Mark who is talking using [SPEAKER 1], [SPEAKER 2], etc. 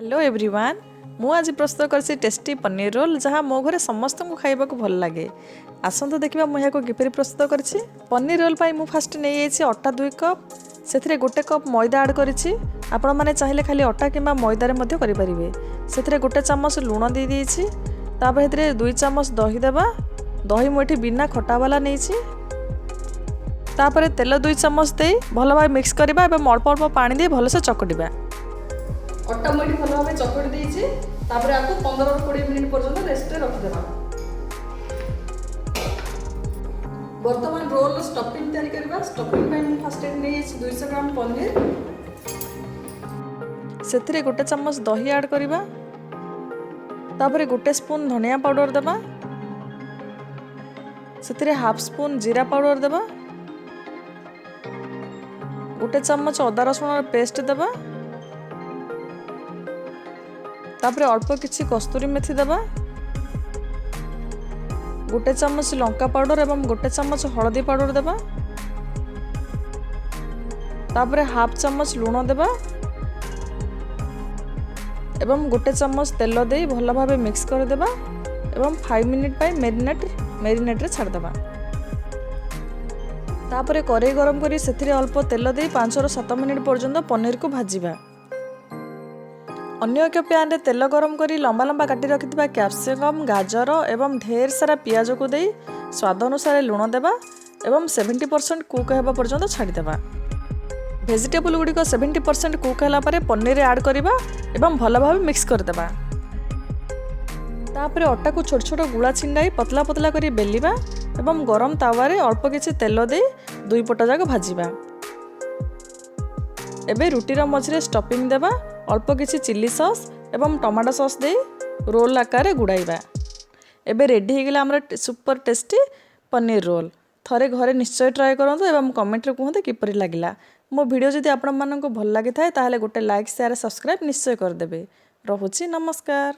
[SPEAKER 1] Hello everyone, ମୁଁ ଆଜି ପ୍ରସ୍ତୁତ କରିଛି ଟେଷ୍ଟି ପନିର ରୋଲ୍, ଯାହା ମୋ ଘରେ ସମସ୍ତଙ୍କୁ ଖାଇବାକୁ ଭଲ ଲାଗେ। ଆସନ୍ତୁ ଦେଖିବା ମୁଁ ଏହାକୁ କିପରି ପ୍ରସ୍ତୁତ କରିଛି। ପନିର ରୋଲ୍ ପାଇଁ ମୁଁ ଫାଷ୍ଟ ନେଇଯାଇଛି ଅଟା 2 କପ୍। ସେଥିରେ 1 କପ୍ ମଇଦା ଆଡ଼୍ କରିଛି। ଆପଣମାନେ ଚାହିଁଲେ ଖାଲି ଅଟା କିମ୍ବା ମଇଦାରେ ମଧ୍ୟ କରିପାରିବେ। ସେଥିରେ 1 ଚାମଚ ଲୁଣ ଦେଇଦେଇଛି। ତାପରେ ସେଥିରେ 2 ଚାମଚ ଦହି ଦେବା। ଦହି ମୁଁ ଏଠି ବିନା ଖଟାବାଲା ନେଇଛି। ତାପରେ ତେଲ 2 ଚାମଚ ଦେଇ ଭଲ ଭାବେ ମିକ୍ସ କରିବା ଏବଂ ଅଳ୍ପ ଅଳ୍ପ ପାଣି ଦେଇ ଭଲସେ ଚକଟିବା। ଅଟା ମୁଁ ଏଠି ଭଲ ଭାବେ ଚକଟି ଦେଇଛି। ତାପରେ ଆକୁ 15ରୁ 20 ମିନିଟ୍ ପର୍ଯ୍ୟନ୍ତ ରେଷ୍ଟରେ ରଖିଦେବା। ବର୍ତ୍ତମାନ ରୋଲ୍ର ଷ୍ଟଫିଂ ତିଆରି କରିବା। ଷ୍ଟଫିଂ ପାଇଁ ମୁଁ ଫାଷ୍ଟ ଏଠି ନେଇଯାଇଛି 200 ଗ୍ରାମ ପନିର। ସେଥିରେ 1 ଚାମଚ ଦହି ଆଡ଼୍ କରିବା। ତାପରେ 1 ସ୍ପୁନ୍ ଧନିଆ ପାଉଡ଼ର ଦେବା। ସେଥିରେ ହାଫ୍ ସ୍ପୁନ୍ ଜିରା ପାଉଡ଼ର ଦେବା। 1 ଚାମଚ ଅଦା ରସୁଣର ପେଷ୍ଟ ଦେବା। ତାପରେ ଅଳ୍ପ କିଛି କସ୍ତୁରୀ ମେଥି ଦେବା। 1 ଚାମଚ ଲଙ୍କା ପାଉଡ଼ର ଏବଂ 1 ଚାମଚ ହଳଦୀ ପାଉଡ଼ର ଦେବା। ତାପରେ ହାଫ୍ ଚାମଚ ଲୁଣ ଦେବା ଏବଂ 1 ଚାମଚ ତେଲ ଦେଇ ଭଲ ଭାବେ ମିକ୍ସ କରିଦେବା ଏବଂ 5 ମିନିଟ୍ ପାଇଁ ମ୍ୟାରିନେଟ୍ରେ ଛାଡ଼ିଦେବା। ତାପରେ କରେଇ ଗରମ କରି ସେଥିରେ ଅଳ୍ପ ତେଲ ଦେଇ 5ରୁ 7 ମିନିଟ୍ ପର୍ଯ୍ୟନ୍ତ ପନିରକୁ ଭାଜିବା। ଅନ୍ୟ ଏକ ପ୍ୟାନ୍ରେ ତେଲ ଗରମ କରି ଲମ୍ବା ଲମ୍ବା କାଟି ରଖିଥିବା କ୍ୟାପ୍ସିକମ୍, ଗାଜର ଏବଂ ଢେର ସାରା ପିଆଜକୁ ଦେଇ ସ୍ୱାଦ ଅନୁସାରେ ଲୁଣ ଦେବା ଏବଂ 70% କୁକ୍ ହେବା ପର୍ଯ୍ୟନ୍ତ ଛାଡ଼ିଦେବା। ଭେଜିଟେବୁଲ୍ ଗୁଡ଼ିକ 70% କୁକ୍ ହେଲା ପରେ ପନିର ଆଡ଼୍ କରିବା ଏବଂ ଭଲ ଭାବେ ମିକ୍ସ କରିଦେବା। ତାପରେ ଅଟାକୁ ଛୋଟ ଛୋଟ ଗୁଳା ଛିଣ୍ଡାଇ ପତଲା ପତଲା କରି ବେଲିବା ଏବଂ ଗରମ ତାୱାରେ ଅଳ୍ପ କିଛି ତେଲ ଦେଇ ଦୁଇ ପଟ ଯାକ ଭାଜିବା। ଏବେ ରୁଟିର ମଝିରେ ଷ୍ଟଫିଂ ଦେବା। ଅଳ୍ପ କିଛି ଚିଲି ସସ୍ ଏବଂ ଟମାଟୋ ସସ୍ ଦେଇ ରୋଲ୍ ଆକାରରେ ଗୁଡ଼ାଇବା। ଏବେ ରେଡ଼ି ହେଇଗଲା ଆମର ସୁପର ଟେଷ୍ଟି ପନିର ରୋଲ୍। ଥରେ ଘରେ ନିଶ୍ଚୟ ଟ୍ରାଏ କରନ୍ତୁ ଏବଂ କମେଣ୍ଟରେ କୁହନ୍ତୁ କିପରି ଲାଗିଲା। ମୋ ଭିଡ଼ିଓ ଯଦି ଆପଣମାନଙ୍କୁ ଭଲ ଲାଗିଥାଏ, ତାହେଲେ ଗୋଟେ ଲାଇକ୍, ସେୟାର, ସବସ୍କ୍ରାଇବ୍ ନିଶ୍ଚୟ କରିଦେବେ। ରହୁଛି, ନମସ୍କାର।